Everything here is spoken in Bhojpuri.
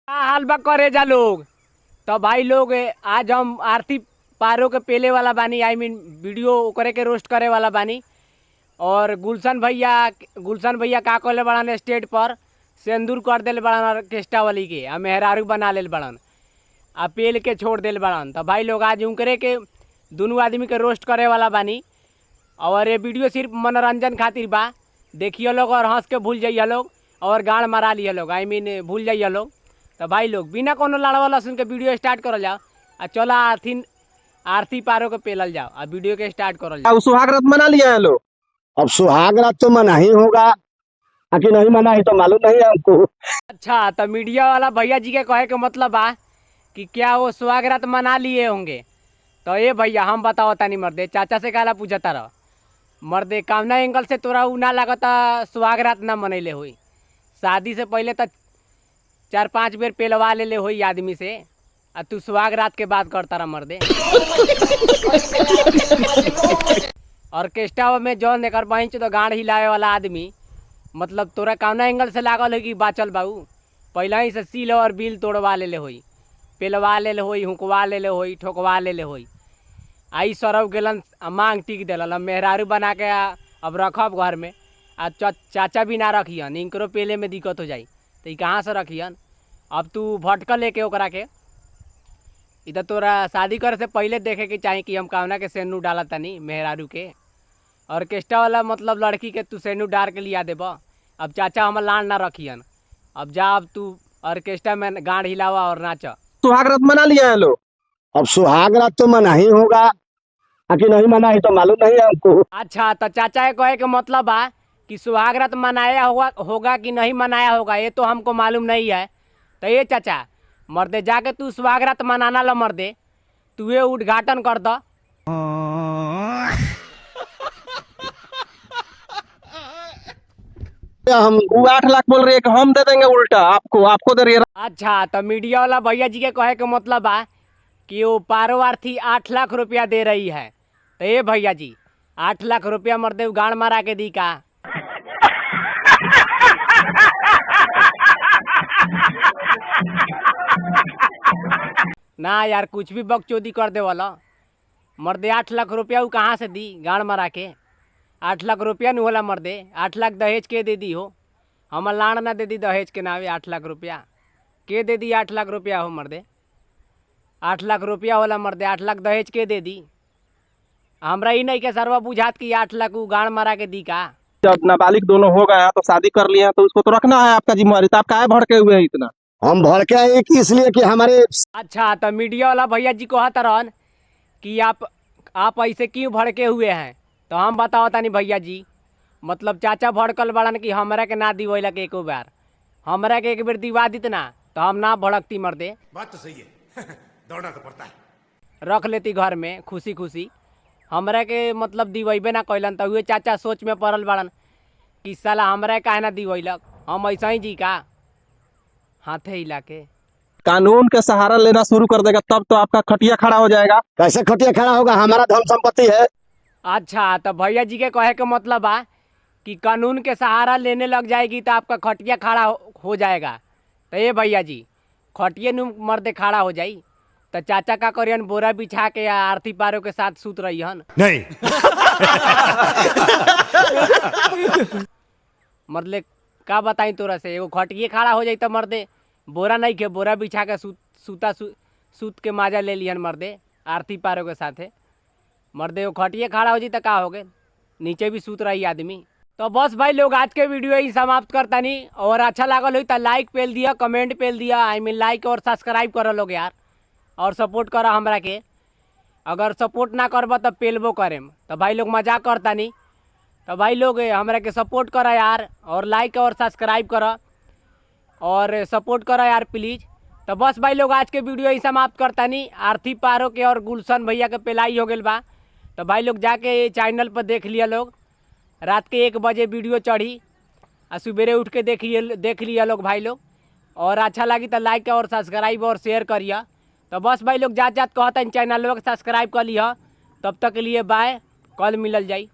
का हाल बा करे जा लोग। तो भाई लोग आज हम आरती पारो के पेले वाला बानी, I mean video ओकरे के रोस्ट करे वाला बानी। और गुलशन भैया का कहले बड़न, स्टेज पर सिंदूर कर देले बड़न ऑर्केस्ट्रा वाली के आ मेहरारू बना लेल बड़न आ पेल के छोड़ देल बड़न। तो भाई लोग, आज उनकरे के दुनू आदमी के रोस्ट करे वाला बानी और ये वीडियो सिर्फ मनोरंजन खातिर बा। देखिए लोग और हंस के भूल जाइए लोग और गाड़ मारा लिया लोग, I mean भूल जाइए लोग। तो भाई लोग, बिना कोनो लाड़वा लहसुन के वीडियो स्टार्ट करल जाओ आ चला आरती आरती पारो के पेलल जाओ आ वीडियो के स्टार्ट करल जाओ। अब सुहाग रात मना लिया है लोग। अब सुहाग रात तो मना ही होगा, आकि नहीं मना ही तो मालूम नहीं है हमको। अच्छा, तो मीडिया वाला भैया जी के कहे के मतलब बा कि क्या वो सुहाग रात मना लिए होंगे? तो ये भैया, हम बताओ तानी मर्दे, चाचा से काला पूछता रह मर्दे? कामना एंगल से तोरा उ ना लागता सुहाग रात ना मनैले होई? शादी से पहले तो चार पांच बेर पेलवा लेले होई आदमी से आ तू सुहाग रात के बात करता रह मर्दे। ऑर्केस्ट्रा में जौन एकर बहिन तो गाड़ हिलावे वाला आदमी, मतलब तोरा कौना एंगल से लागल है कि बाचल बाऊ? पहले ही से सील और बिल तोड़वा लेले होई, पेलवा लेले होई, हुकवा लेले होई, ठोकवा लेले होई। आई सरव गेलन आ मांग टिक देलन, अब मेहरारू बना के अब रखब घर में आ चाचा भी ना रखियन, इनकरो पेले में दिक्कत हो जाई तो ई कहाँ से रखियन? अब तू भटक लेके ओकरा के। ई तो तोरा शादी करे से पहले देखे के चाही कि हम कौना के सेनू डाला तनी मेहरारू के। ऑर्केस्ट्रा वाला मतलब लड़की के तू सेनू डार के लिया देब, अब चाचा हमर लान ना रखियन। अब जा, अब तू ऑर्केस्ट्रा में गाड़ हिलावा और नाच। सुहाग रात मना लिया है लोग। अब सुहाग रात तो मना ही होगा, आकि नहीं मना ही तो मालूम नहीं है हमको। अच्छा, तो चाचा के कहे के मतलब बा कि सुहाग रात मनाया होगा होगा कि नहीं मनाया होगा, ये तो हमको मालूम नहीं है। तो ये चाचा मर्दे, जाके तू सुहाग रात मनाना ल मर्दे, तू ये उद्घाटन कर द। हम वो 8 लाख बोल रही है कि हम दे देंगे उल्टा आपको, आपको दे रही है। अच्छा, तो मीडिया वाला भैया जी के कहे के मतलब बा कि वो पारो आरती 8 लाख रुपया दे रही है। तो ये भैया जी, 8 लाख रुपया मर्दे गाड़ मारा के दी का? ना यार, कुछ भी बकचोदी कर दे वाला मर्दे। 8 लाख रुपया उ कहाँ से दी गाड़ मारा के? 8 लाख रुपया नहीं होला मर्दे। 8 लाख दहेज के दे दी हो? हमर लाड़ ना दे दी दहेज के नावे। 8 लाख रुपया के दे दी? 8 लाख रुपया हो मर्दे? 8 लाख रुपया होला मर्दे? 8 लाख दहेज के दे दी? हमरा ई नहीं के सरवा बुझात कि 8 लाख उ गाड़ मारा के दी का। जब नाबालिग दोनों हो गया तो शादी कर लिया तो उसको तो रखना है आपका जिम्मेवारी, तो आप काहे भड़के हुए हैं इतना? हम भड़के हैं कि इसलिए कि हमारे अच्छा, तो मीडिया वाला भैया जी कहत रहन कि आप ऐसे क्यों भड़के हुए हैं? तो हम बताओ तानी भैया जी, मतलब चाचा भड़कल बड़न कि हमरा के ना दिवैलक एको बार। हमरा के एक बेर दिवा दित ना तो हम ना भड़कती मर्दे। बात तो सही है, दौड़ना तो पड़ता है। रख लेती घर में खुशी खुशी। हमरा के मतलब दिवैबे ना कैलन, तो उहे चाचा सोच में पड़ल बड़न कि साला हमरा के काहे ना दिवैलक, हम ऐसा ही जी का हाथे हिला के। कानून के सहारा लेना शुरू कर देगा तब तो आपका खटिया खड़ा हो जाएगा। कैसे खटिया खड़ा होगा? हमारा धन संपत्ति है। अच्छा, तो भैया जी के कहे के मतलब बा कि कानून के सहारा लेने लग जाएगी तो आपका खटिया खड़ा हो जाएगा। तो ये भैया जी, खटिए नु मर्दे खड़ा हो जाई तो चाचा का करियन? बोरा बिछा के आ आरती पारो के साथ सुत रही हन? नहीं। मर्दे, का बताई तोरा से, एगो खटिए खड़ा हो जाई तो मर्दे बोरा नहीं के बोरा बिछा के सुत सुता सुत के माजा ले लिहन मर्दे आरती पारो के साथे। मर्दे, वो खटिए खड़ा हो जाई तो का हो गए? नीचे भी सुत रही आदमी। तो बस भाई लोग, आज के वीडियो ही समाप्त करतानी और अच्छा लागल हो तो लाइक पेल दिया, कमेंट पेल दिया, I mean लाइक और सब्सक्राइब कर लोग यार और सपोर्ट करा हमरा के। अगर सपोर्ट ना करब तो पेलबो करेम। तो भाई लोग, मजाक करतानी। तो भाई लोग, हमरा के सपोर्ट करा यार और लाइक और सब्सक्राइब करा और सपोर्ट करा यार प्लीज़। तो बस भाई लोग, आज के वीडियो ही समाप्त करतानी। आरती पारो के और गुलशन भैया के पेलाई हो गेल बा। तो भाई लोग, जाके चैनल पर देख लिया लोग, रात के 1 बजे वीडियो चढ़ी आ सवेरे उठ के देखिए, देख लिया लोग भाई लोग। और अच्छा लगी तो लाइक और सब्सक्राइब और शेयर करिए। तो बस भाई लोग, जात जात कहता चैनल के सब्सक्राइब कर लिया। तब तक के लिए बाय, कल मिलल जाई।